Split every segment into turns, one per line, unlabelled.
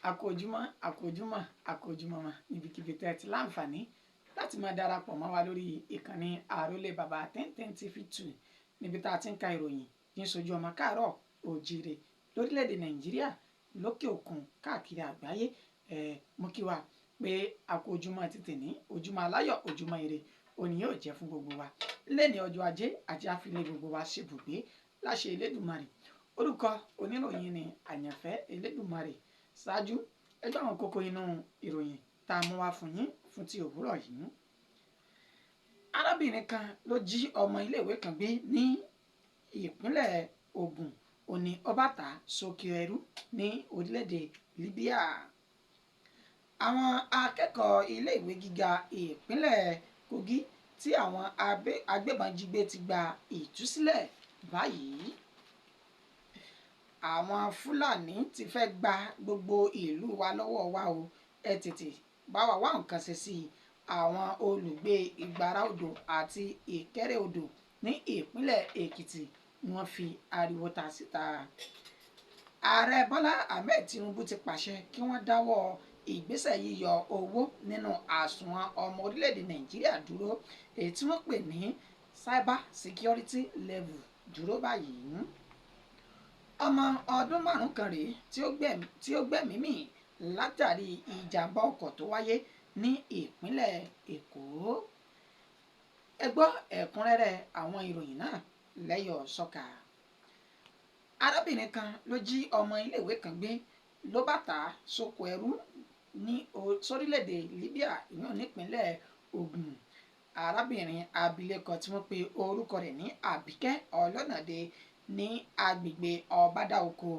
Àkójúmọ́, àkójúmọ́, àkójúmọ́ mọ́ níbikíbi tẹ́ ẹ ti láǹfààní láti máa darapọ̀ mọ́ wa lórí ìkànnì Àrólé Bàbá 1010 TV 2, níbi tá a ti ń ka ìròyìn ní sojú ọmọ káàárọ̀ òjìrè lórílẹ̀‐èdè Nàìjíríà, lókè òkun, káàkiri àgbáyé. Mo kí wa pé àkójúmọ́ ti tèní, ojúmọ́ aláyọ̀, ojúmọ́ ire òní yóò jẹ́ fún gbogbo wa lẹ́ni ọjọ́ Ajé àti àfilẹ̀ gbogbo wa ṣebùgbé láṣẹ Elédùmarè. Orúkọ oníròyìn ni Àyànfẹ́ Elédùmarè. Ṣáájú, ẹgbẹ́ àwọn kókó inú ìròyìn tá a mú wá fún yín fún ti òwúrọ̀ yìí. Arábìnrin kan ló jí ọmọ iléèwé kan gbé ní ìpínlẹ̀ Ògùn, òní ọbàtà sókè ẹrú ní orílẹ̀-èdè Libya. Àwọn akẹ́kọ̀ọ́ iléèwé gíga ìpínlẹ̀ Kogi tí àwọn agbébọn jí gbé ti gba ìtúsílẹ̀ báyìí. Àwọn Fúlàní ti fẹ́ gba gbogbo ìlú wa lọ́wọ́ wa o, ẹ tètè bá wa wá nǹkan ṣe sí i. Àwọn olùgbé Ìgbàrá Odò àti Ìkẹrẹ Odò ní ìpínlẹ̀ Èkìtì ni wọ́n fi ariwo ta síta. Ààrẹ Bọ́lá Ahmed Tinubu ti pàṣẹ kí wọ́n dáwọ́ ìgbésẹ̀ yíyọ owó nínú àsùnwọ̀n ọmọ orílẹ̀-èdè Nàìjíríà dúró, èyí tí wọ́n pè ní cyber security level dúró báyìí. Ọmọ ọdún 5 kan rèé tí ó gbẹ̀mí mì látàrí ìjàmbá ọkọ̀ tó wáyé ní ìpínlẹ̀ Èkó. Ẹ gbọ́ ẹ̀kúnrẹ́rẹ́ àwọn ìròyìn náà lẹ́yọ̀ sọ́ka. Arábìnrin kan ló jí ọmọ iléèwé kan gbé ló bá tà á sóko ẹrú ní sórílẹ̀-èdè Libya, ìyẹn nípínlẹ̀ Ògùn. Arábìnrin abilékọ tí wọ́n pe orúkọ rẹ̀ ní Àbíkẹ́ Ọlọ́nàdé ní agbègbè Ọbádáoko,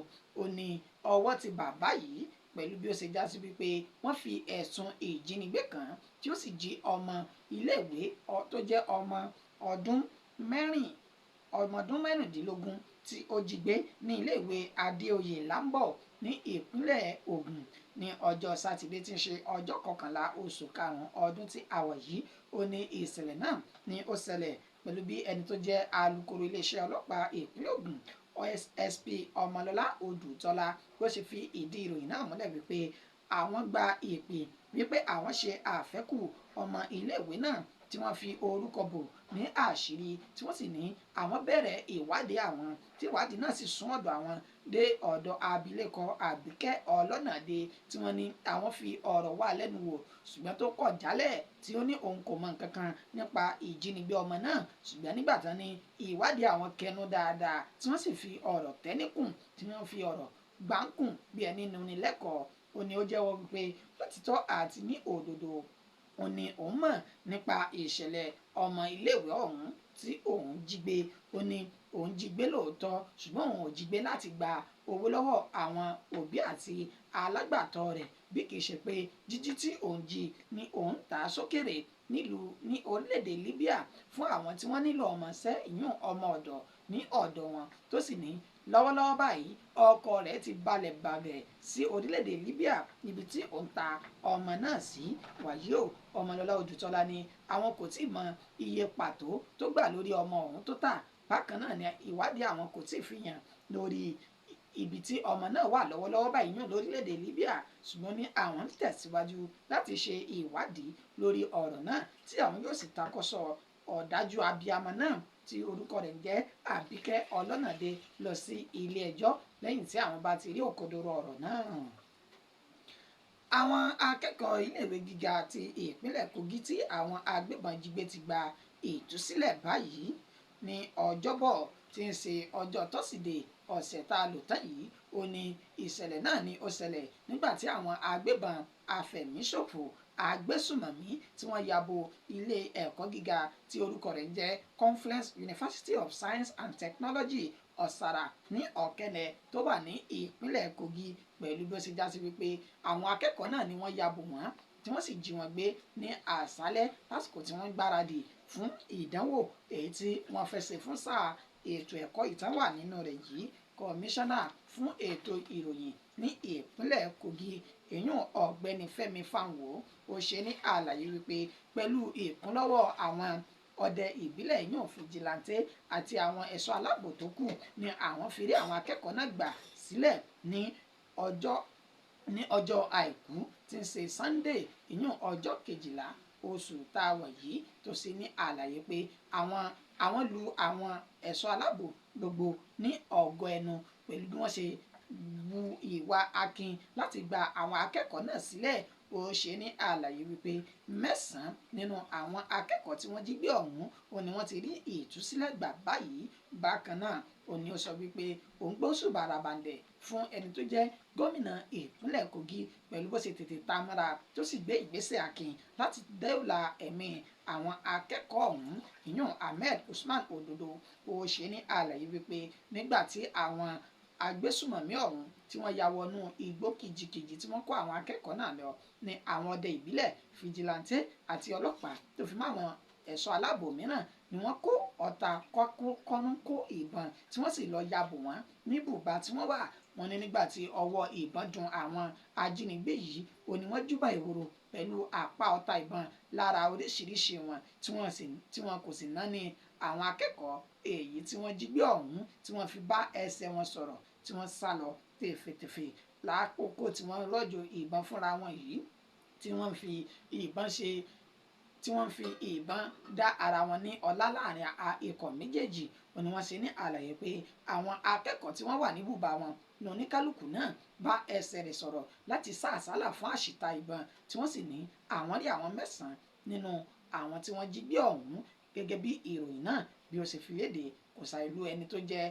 ó ní ọwọ́ ti bàbá yìí pẹ̀lú bí ó ṣe já sí wípé wọ́n fi ẹ̀sùn ìjínigbé kàn án, tí ó sì jí ọmọ iléèwé tó jẹ́ ọmọ ọdún 16 tí ó jí gbé ní iléèwé Adéoyè Lambo ní ìpínlẹ̀ Ògùn ní ọjọ́ Sátidé tí ń ṣe ọjọ́ 11 oṣù karùn-ún ọdún tí a wà yìí. Ó ní ìṣẹ̀lẹ̀ náà ni ó ṣẹlẹ̀ pẹ̀lú bí ẹni tó jẹ́ alukoro iléeṣẹ́ ọlọ́pàá ìpínlẹ̀ Ògùn, SSP Ọmọlọ́lá Odùtọ́lá, bó ṣe fi ìdí ìròyìn náà múlẹ̀ wípé àwọn gba ìpè wípé àwọn ṣe àfẹ́kù ọmọ iléèwé náà tí wọ́n fi orúkọ bò ní àṣírí, tí wọ́n sì ní àwọn bẹ̀rẹ̀ ìwádìí àwọn, tí ìwádìí náà sì sún ọ̀dọ̀ àwọn dé ọ̀dọ̀ abilékọ Àbíkẹ́ Ọlọ́nàdé, tí wọ́n ní àwọn fi ọ̀rọ̀ wá lẹ́nu wò, ṣùgbọ́n tó kọ̀ jálẹ̀ tí ó ní òun kò mọ nǹkan kan nípa ìjínigbé ọmọ náà. Ṣùgbọ́n nígbà tán ní ìwádìí àwọn kẹnu dáadáa, tí wọ́n sì fi ọ̀rọ̀ tẹ́níkùn, tí wọ́n fi ọ̀rọ̀ gbáǹkùn bí ẹni nuni lẹ́kọ̀ọ́, ó ní ó jẹ́wọ́ wípé lótìtọ́ àti ní òdodo ó ní òun mọ̀ nípa ìṣẹ̀lẹ̀ ọmọ iléèwé ọ̀hún tí òun jí gbé. Ó ní òun jí gbé lóòótọ́, ṣùgbọ́n òun ò jí gbé láti gba owó lọ́wọ́ àwọn òbí àti alágbàtọ́ rẹ̀, bí kì í ṣe pé jíjí tí òun jí ni òun tà á sókèrè nílùú ní orílẹ̀-èdè Libya fún àwọn tí wọ́n nílò ọmọọṣẹ́, ìyún ọmọ ọ̀dọ̀ ní ọ̀dọ̀ wọn. Tó sì ní lọ́wọ́lọ́wọ́ báyìí ọkọ rẹ̀ ti balẹ̀ bàgẹ̀ sí orílẹ̀-èdè Libya níbi tí òun ta ọmọ náà sí. Wàyí o, Ọmọlọ́lá Odùtọ́lá ni àwọn kò tí ì mọ iye pàtó tó gbà lórí ọmọ ọ̀hún tó tà. Bákan náà ni ìwádìí àwọn kò tí ì fi hàn lórí ibi tí ọmọ náà wà lọ́wọ́lọ́wọ́ báyìí yàn lórílẹ̀-èdè Libya, ṣùgbọ́n ní àwọn ń tẹ̀síwájú láti ṣe ìwádìí lórí ọ̀rọ̀ náà, tí àwọn yóò sì takọ́sọ ọ̀dájú abiyamọ náà tí orúkọ rẹ̀ ń jẹ́ Àbíkẹ́ Ọlọ́nàdé lọ sí ilé ẹjọ́ lẹ́yìn tí àwọn bá ti rí òkodoro ọ̀rọ̀ náà. Àwọn akẹ́kọ̀ọ́ iléèwé gíga ti ìpínlẹ̀ Kogi tí àwọn agbébọn jí gbé ti gba ìtúsílẹ̀ báyìí ní Ọjọ́bọ̀ tí ń ṣe ọjọ́ Tọ́sídẹ̀ẹ́ ọ̀sẹ̀ tá a lò tán yìí. Ó ní ìṣẹ̀lẹ̀ náà ni ó ṣẹlẹ̀ nígbà tí àwọn agbébọn afẹ̀míṣòfò agbésùmọ̀mí tí wọ́n ya bo ilé ẹ̀kọ́ gíga tí orúkọ rẹ̀ ń jẹ́ Confluence University of Science and Technology, Ọ̀sàrà ní Ọ̀kẹ́nẹ̀ tó wà ní ìpínlẹ̀ Kogi, pẹ̀lú bí ó ṣe já sí wípé àwọn akẹ́kọ̀ọ́ náà ni wọ́n ya bò wọ́n tí wọ́n sì jí wọn gbé ní àṣálẹ́ lásìkò tí wọ́n ń gbáradì fún ìdánwò èyí tí wọ́n fẹ́ ṣe fún sáà ètò ẹ̀kọ́ ìtàn wà nínú rẹ̀ yìí. Kọmíṣánná fún ètò ìròyìn ní ìpínlẹ̀ Kogi, èyún Ọ̀gbẹ́ni Fẹ́mi Fáńwò, ó ṣe ní àlàyé wípé pẹ̀lú ìkúnlọ́wọ́ àwọn ọdẹ ìbílẹ̀ yóò fìjìláńtẹ́ àti àwọn ẹ̀ṣọ́ aláàbò tó kù ni àwọn fi rí àwọn akẹ́kọ̀ọ́ náà gbà sílẹ̀ ní ọjọ́ Ní ọjọ́ àìkú tí ń ṣe Sunday, ìyún ọjọ́ 12 oṣù tá a wà yìí, tó ṣe ní àlàyé pé àwọn lu àwọn ẹ̀ṣọ́ aláàbò gbogbo ní ọ̀gọ́ ẹnu pẹ̀lú bí wọ́n ṣe wu ìwà akin láti gba àwọn akẹ́kọ̀ọ́ náà sílẹ̀. Ó ṣe ní àlàyé wípé 9 nínú àwọn akẹ́kọ̀ọ́ tí wọ́n jí gbé ọ̀hún ó ní wọ́n ti rí ìtúsílẹ̀ gbà báyìí. Bákan náà ó ní ó sọ wípé òun gbóṣùbà ràbàǹdẹ̀ fún ẹni tó jẹ́ gómìnà ìpínlẹ̀ Kogi pẹ̀lú bó ṣe tètè ta mọ́ra tó sì gbé ìgbésẹ̀ akin láti dóòlà ẹ̀mí àwọn akẹ́kọ̀ọ́ ọ̀hún, ìyún Ahmed Usman Ododo. Ó ṣe ní àlàyé wípé nígbà tí àwọn agbésùmọ̀mí ọ̀hún tí wọ́n ya wọnú igbó kìjikìji tí wọ́n kó àwọn akẹ́kọ̀ọ́ náà lọ ní àwọn ọdẹ ìbílẹ̀, fìjìláńtẹ́ àti ọlọ́pàá tó fi mọ́ àwọn ẹ̀ṣọ́ aláàbò mìíràn ni wọ́n kó ọta kọ́nú kó ìbọn tí wọ́n sì lọ ya bò wọ́n ní bùbá tí wọ́n wà. Wọ́n ní nígbà tí ọwọ́ ìbọn dùn àwọn ajínigbé yìí ó ní wọ́n júbà ìhòòrò pẹ̀lú àpá ọta ìbọn lára oríṣiríṣi wọn tí wọ́n kò sì ná ní àwọn akẹ́kọ̀ọ́ èyí tí wọ́n jí gbé ọ̀hún tí wọ́n fi bá ẹsẹ̀ wọn sọ̀rọ̀ tí wọ́n sá lọ tèfètèfè lákòókò tí wọ́n rọ̀jò ìbọn fúnra wọn yìí, tí wọ́n fi ìbọn ṣe tí wọ́n fi ìbọn dá ara wọn ní ọlá láàrin ikọ̀ méjèèjì. Ó ní wọ́n ṣe ní àlàyé pé àwọn akẹ́kọ̀ọ́ tí wọ́n wà ní bùbá wọn ní oníkálukú náà bá ẹsẹ̀ rẹ̀ sọ̀rọ̀ láti sá àsálà fún àṣìta ìbọn, tí wọ́n sì ní àwọn rí àwọn 9 nínú àwọn tí wọ́n jí gbé ọ̀hún. Gẹ́gẹ́ bí ìròyìn náà bí ó ṣe fi léde, kò sá ìlú ẹni tó jẹ́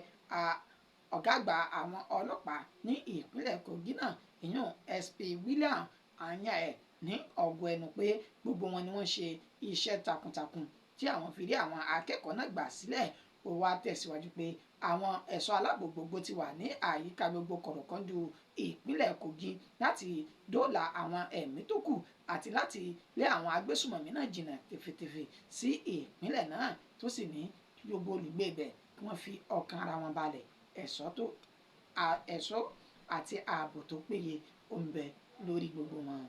ọ̀gá àgbà àwọn ọlọ́pàá ní ìpínlẹ̀ Kogi náà, ìyún SP William Anyae, ní ọ̀gọ́ ẹnu pé gbogbo wọn ni wọ́n ṣe iṣẹ́ takuntakun tí àwọn fi rí àwọn akẹ́kọ̀ọ́ náà gbà sílẹ̀. Ó wá tẹ̀síwájú pé àwọn ẹ̀ṣọ́ aláàbò gbogbo ti wà ní àyíká gbogbo kọ̀rọ̀kọ́ndù ìpínlẹ̀ Kogi láti dóòlà àwọn ẹ̀mí tó kù àti láti lé àwọn agbésùmọ̀mí náà jìnnà tèfètèfè sí ìpínlẹ̀ náà, tó sì ní gbogbo olùgbé ibẹ̀ kí wọ́n fi ọkàn ara wọn balẹ̀. Ẹ̀ṣọ́ àti ààbò tó péye ó ń bẹ lórí gbogbo wọn.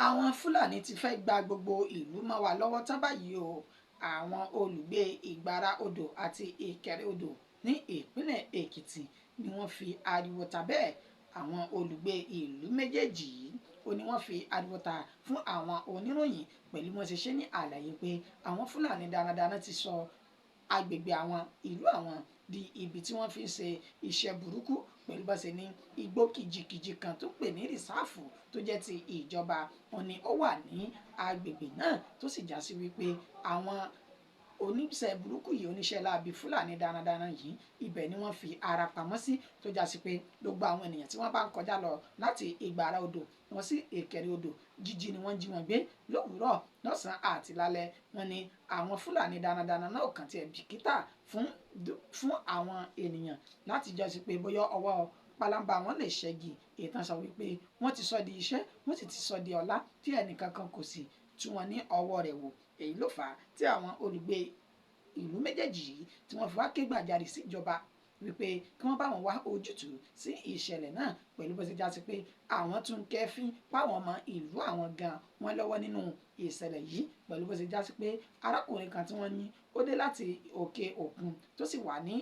Àwọn Fúlàní ti fẹ́ gba gbogbo ìlú mọ́ wa lọ́wọ́ tán báyìí o. Àwọn olùgbé Ìgbára Odò àti Ìkẹrẹ Odò ní ìpínlẹ̀ Èkìtì ni wọ́n fi ariwo ta bẹ́ẹ̀. Àwọn olùgbé ìlú méjèèjì yìí ó ní wọ́n fi ariwo ta fún àwọn oníròyìn pẹ̀lú bí wọ́n ṣe ṣe ní àlàyé pé àwọn Fúlàní darandaran ti sọ agbègbè àwọn ìlú àwọn di ibi tí wọ́n fi ń ṣe iṣẹ́ burúkú pẹ̀lú bá ṣe ní igbó kìjikìji kan tó pè ní rìsáàfù tó jẹ́ ti ìjọba wọn ni ó wà ní agbègbè náà, tó sì já sí wípé àwọn oníṣẹ́ burúkú yìí, oníṣẹ́ láabi Fúlàní darandaran yìí, ibẹ̀ ni wọ́n fi ara pamọ́ sí, tó já sí pé gbogbo àwọn ènìyàn tí wọ́n bá ń kọjá lọ láti Ìgbára Odò wọ́n sí Ìkẹrẹ Odò, jíjí ni wọ́n jí wọn gbé lówùúrọ̀, lọ́sàn-án àti lálẹ́. Wọ́n ní àwọn Fúlàní darandaran náà kàn tiẹ̀ bìkítà fún àwọn ènìyàn láti jọ sí pé bóyá ọwọ́ pálábá wọn lè ṣẹ́gi. Ìtàn sọ wípé wọ́n ti sọ di iṣẹ́, wọ́n sì ti sọ di ọlá tí ẹnìkankan kò sì tú wọn ní ọwọ́ rẹ̀ wò. Èyí ló fà á tí àwọn olùgbé ìlú méjèèjì yìí tí wọ́n fi wá ké gbàjarè sí ìjọba wípé kí wọ́n bá wọn wá ojútùú sí ìṣẹ̀lẹ̀ náà, pẹ̀lú bó ṣe já sí pé àwọn tún kẹ́fín páwọn ọmọ ìlú àwọn gan wọn lọ́wọ́ nínú ìṣẹ̀lẹ̀ yìí, pẹ̀lú bó ṣe já sí pé arákùnrin kan tí wọ́n ní ó dé láti òkè òkun tó sì wà ní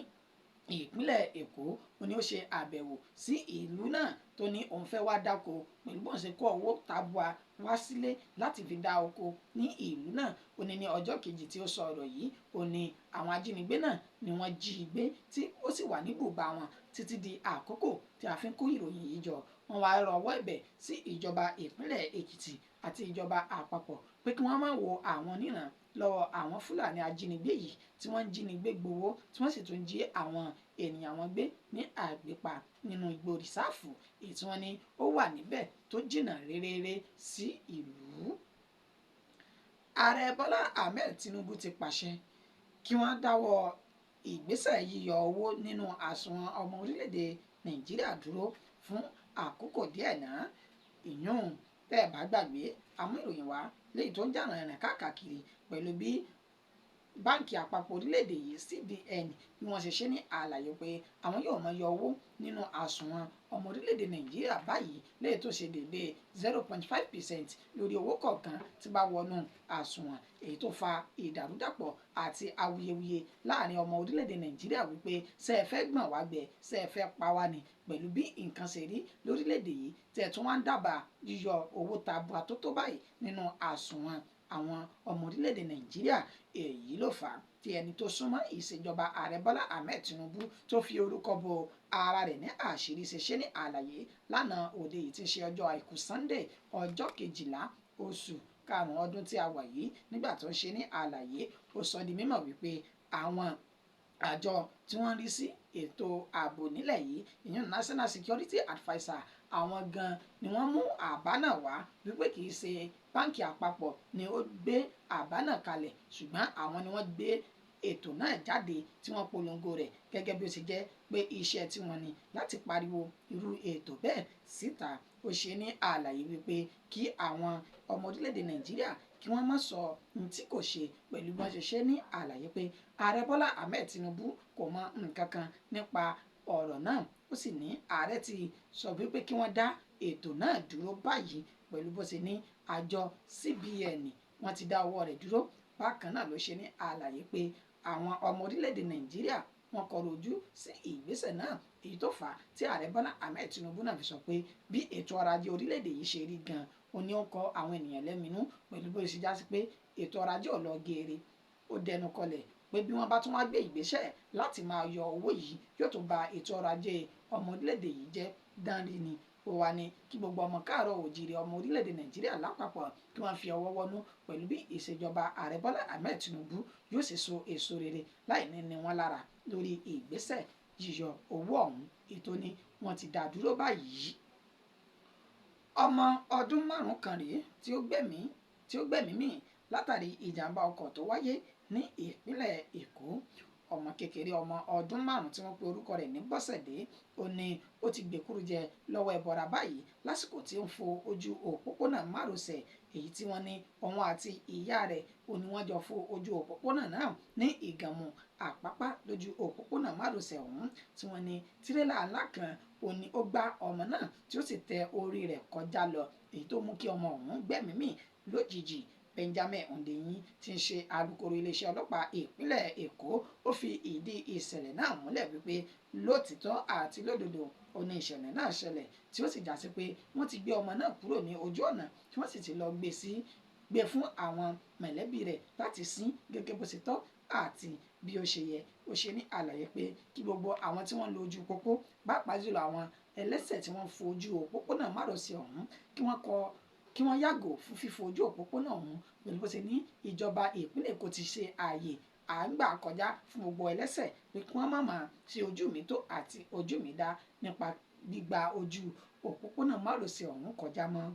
ìpínlẹ̀ Èkó, ó ní ó ṣe àbẹ̀wò sí ìlú náà tó ní òun fẹ́ wá dáko pẹ̀lú bóun ṣe kó owó tabua wá sílé láti fi dá oko ní ìlú náà. Ó ní ní ọjọ́ kejì tí ó sọ ọ̀rọ̀ yìí, ó ní àwọn ajínigbé náà ni wọ́n jí i gbé tí ó sì wà ní bùbá wọn títí di àkókò tí a fi ń kó ìròyìn yìí jọ. Wọ́n wá rọwọ́ ẹ̀bẹ̀ sí ìjọba ìpínlẹ̀ Èkìtì àti ìjọba àpapọ̀ pé kí wọ́n má wo àwọn níran lọ́wọ́ àwọn Fúlàní ajínigbé yìí tí wọ́n ń jínigbé gbowó, tí wọ́n sì tún jí àwọn ènìyàn wọn gbé ní àgbépa nínú igbó rìsáàfù èyí tí wọ́n ní ó wà níbẹ̀ tó jìnnà réréré sí ìlú. Ààrẹ Bọ́lá Ahmed Tinubu ti pàṣẹ kí wọ́n dáwọ́ ìgbésẹ̀ yíyọ owó nínú àsùnwọ̀n ọmọ orílẹ̀-èdè Nàìjíríà dúró fún àkókò díẹ̀ náà. Ìyún tẹ́ ẹ̀ bá gbàgbé, àmú ìròyìn wá léyìí tó ń jà rìnrìn káàkiri pẹ̀lú bí Báńkì Àpapọ̀ orílẹ̀-èdè yìí CBN bí wọ́n ṣe ṣe ní àlàyé pé àwọn yóò máa yọ owó nínú àsùnwọ̀n ọmọ orílẹ̀-èdè Nàìjíríà báyìí léè tó ṣe déédéé 0.5% lórí owó kọ̀ọ̀kan tí bá wọnú àsùnwọ̀n, èyí tó fa ìdàrúdàpọ̀ àti awuyewuye láàrin ọmọ orílẹ̀-èdè Nàìjíríà wípé ṣé ẹ fẹ́ gbọ̀n wá gbẹ, ṣé ẹ fẹ́ pa wá ni pẹ̀lú bí nǹkan ṣe rí lórílẹ̀-èdè yìí tẹ̀ tún wá ń dábàá yíyọ owó tabua tó tó báyìí nínú àsùnwọ̀n àwọn ọmọ orílẹ̀-èdè Nàìjíríà. Èyí ló fà á tí ẹni tó súnmọ́ ìṣèjọba ààrẹ Bọ́lá Ahmed Tinubu tó fi orúkọ bo ara rẹ̀ ní àṣírí ṣe ṣe ní àlàyé lánàá òde yìí tí ń ṣe ọjọ́ àìkú Sunday ọjọ́ 12 oṣù karùn-ún ọdún tí a wà yìí. Nígbà tó ń ṣe ní àlàyé, ó sọ di mímọ̀ wípé àwọn àjọ tí wọ́n ń rí sí ètò ààbò nílẹ̀ yìí, ìyẹn National Security Adviser, àwọn gan ni wọ́n mú àbá náà wá wípé kì í ṣe báńkì àpapọ̀ ni ó gbé àbá náà kalẹ̀, ṣùgbọ́n àwọn ni wọ́n gbé ètò náà jáde tí wọ́n polongo rẹ̀ gẹ́gẹ́ bí ó ṣe jẹ́ pé iṣẹ́ tí wọ́n ní láti pariwo irú ètò bẹ́ẹ̀ síta. Ó ṣe ní àlàyé wípé kí àwọn ọmọ orílẹ̀-èdè Nàìjíríà kí wọ́n má sọ ohun tí kò ṣe pẹ̀lú bí wọ́n ṣe ṣe ní àlàyé pé ààrẹ Bọ́lá Ahmed Tinubu kò mọ nǹkan kan nípa ọ̀rọ̀ náà. Ó sì ní ààrẹ ti sọ wípé kí wọ́n dá ètò náà dúró báyìí pẹ̀lú bó ṣe ní àjọ CBN wọ́n ti dá ọwọ́ rẹ̀ dúró. Bákan náà ló ṣe ní àlàyé pé àwọn ọmọ orílẹ̀-èdè Nàìjíríà wọ́n kọrò ojú sí ìgbésẹ̀ náà, èyí tó fà á tí ààrẹ Bọ́lá Ahmed Tinubu náà fi sọ pé bí ètò ọrọ̀ ajé orílẹ̀-èdè yìí ṣe rí gan-an ó ní ó kọ àwọn ènìyàn lẹ́minú pẹ̀lú bó ṣe já sí pé ètò ọrọ̀ ajé ò lọ geere. Ó dẹnu kọlẹ̀ pé bí wọ́n bá tún wá gbé ìgbésẹ̀ láti máa yọ owó yìí yóò tún ba ètò ọrọ̀ ajé ọmọ orílẹ̀-èdè yìí jẹ́ dánrí ni. Ó wá ní kí gbogbo ọmọ káàárọ̀ òjìrì ọmọ orílẹ̀-èdè Nàìjíríà lápapọ̀ kí wọ́n fi ọwọ́ wọnú pẹ̀lú bí ìṣèjọba ààrẹ Bọ́lá Ahmed Tinubu yóò sì so èso rere láì ní ní wọn lára lórí ìgbésẹ̀ yíyọ owó ọ̀hún. Ètò ni wọ́n ti dá dúró báyìí. Ọmọ ọdún 5 kan rèé tí ó gbẹ̀mí mì látàrí ìjàmbá ọkọ̀ tó wáyé ní ìpínlẹ̀ Èkó. Ọmọ kékeré ọmọ ọdún 5 tí wọ́n pe orúkọ rẹ̀ ní Bọ́sẹ̀dé ó ní ó ti gbèkúrú jẹ lọ́wọ́ ẹbọra báyìí lásìkò tí ó ń fo ojú òpópónà márosẹ̀ èyí tí wọ́n ní òun àti ìyá rẹ̀ ó ní wọ́n jọ fo ojú òpópónà náà ní Ìgànmù Àpápá lójú òpópónà márosẹ̀ ọ̀hún tí wọ́n ní tirẹ́là ńlá kan ó ní ó gbá ọmọ náà tí ó sì tẹ orí rẹ̀ kọjá lọ, èyí tó mú kí ọmọ ọ̀hún gbẹ̀mí mì lójijì. Benjamin Hundeyin tí ń ṣe alukoro iléeṣẹ́ ọlọ́pàá ìpínlẹ̀ Èkó ó fi ìdí ìṣẹ̀lẹ̀ náà múlẹ̀ wípé lótìtọ́ àti lódodo ó ní ìṣẹ̀lẹ̀ náà ṣẹlẹ̀ tí ó sì já sí pé wọ́n ti gbé ọmọ náà kúrò ní ojú ọ̀nà tí wọ́n sì ti lọ gbé fún àwọn mọ̀lẹ́bí rẹ̀ láti sin gẹ́gẹ́ bó ṣe tọ́ àti bí ó ṣe yẹ. Ó ṣe ní àlàyé pé kí gbogbo àwọn tí wọ́n lo ojú pópó pàápàá jùlọ àwọn ẹlẹ́sẹ̀ tí wọ́n fojú òpópónà márosẹ̀ ọ̀hún kí wọ́n yàgò fún fífo ojú òpópónà ọ̀hún pẹ̀lú bó ṣe ní ìjọba ìpínlẹ̀ Èkó ti ṣe ààyè à ń gbà kọjá fún gbogbo ẹlẹ́sẹ̀ pé kí wọ́n má máa ṣe ojú mi tó àti ojú mi dá nípa gbígba ojú òpópónà márosẹ̀ ọ̀hún kọjá mọ́.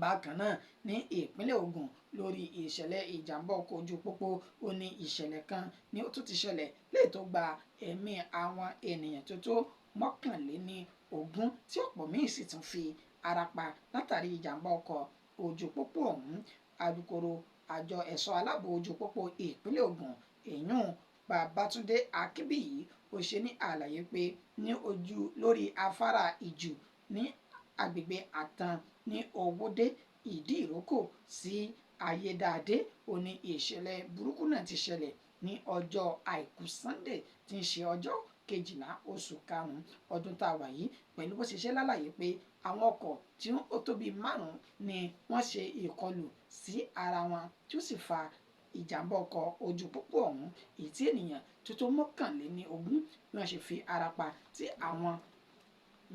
Bákan náà ní ìpínlẹ̀ Ògùn lórí ìṣẹ̀lẹ̀ ìjàmbá ọkọ̀ ojú pópó ó ní ìṣẹ̀lẹ̀ kan ní ó tún ti ṣẹlẹ̀ léè tó gba ẹ̀mí àwọn ènìyàn tó tó 21 tí ọ̀pọ̀ míì sì tún fi ara pa látàrí ìjàmbá ọkọ̀ ojú pópó ọ̀hún. Alukoro àjọ ẹ̀ṣọ́ aláàbò ojú pópó ìpínlẹ̀ Ògùn èyún Babátúndé Akínbíyì ó ṣe ní àlàyé pé ní ojú lórí afárá Ìjù ní agbègbè Àtàn ní Owódé Ìdí Ìrókò sí Ayédáadé ó ní ìṣẹ̀lẹ̀ burúkú náà ti ṣẹlẹ̀ ní ọjọ́ àìkú Sunday tí ń ṣe ọjọ́ 12 oṣù karùn-ún ọdún tá a wà yìí pẹ̀lú bó ṣe ṣe lálàyé pé àwọn ọkọ̀ tí ó tó bíi 5 ni wọ́n ṣe ìkọlù sí ara wọn tí ó sì fa ìjàmbá ọkọ̀ ojú pópó ọ̀hún èyí tí ènìyàn tó tó 21 bí wọ́n ṣe fi ara pa tí àwọn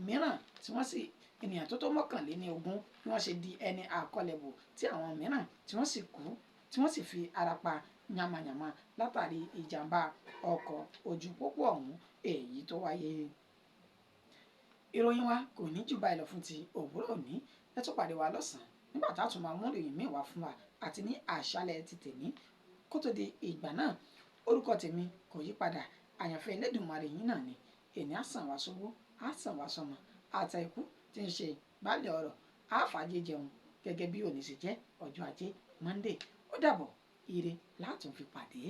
mìíràn tí wọ́n sì ènìyàn tó tó 21 bí wọ́n ṣe di ẹni àkọlẹ̀bò tí àwọn mìíràn tí wọ́n sì kú tí wọ́n sì fi ara pa yamayama látàrí ìjàmbá ọkọ̀ ojú pópó ọ̀hún èyí tó wáyé. Ìròyìn wa kò ní jù báyìí lọ fún ti òwúrọ̀ òní. Ẹ tún pàdé wa lọ́sàn-án nígbà tá a tún máa mú ìròyìn míì wá fún wa àti ní àṣálẹ́ ti tèmi. Kó tó di ìgbà náà, orúkọ tèmi kò yí padà, àyànfẹ́ Elédùmarè yín náà ni. Èní á sàn wá sówó, á sàn wá sọmọ, àtàìkú tí ń ṣe baálé ọ̀rọ̀, á fàájì jẹun gẹ́gẹ́ bí òní ṣe jẹ́ ọjọ́ ajé Monday. Ó dàbọ̀, ire látún fi pàdé.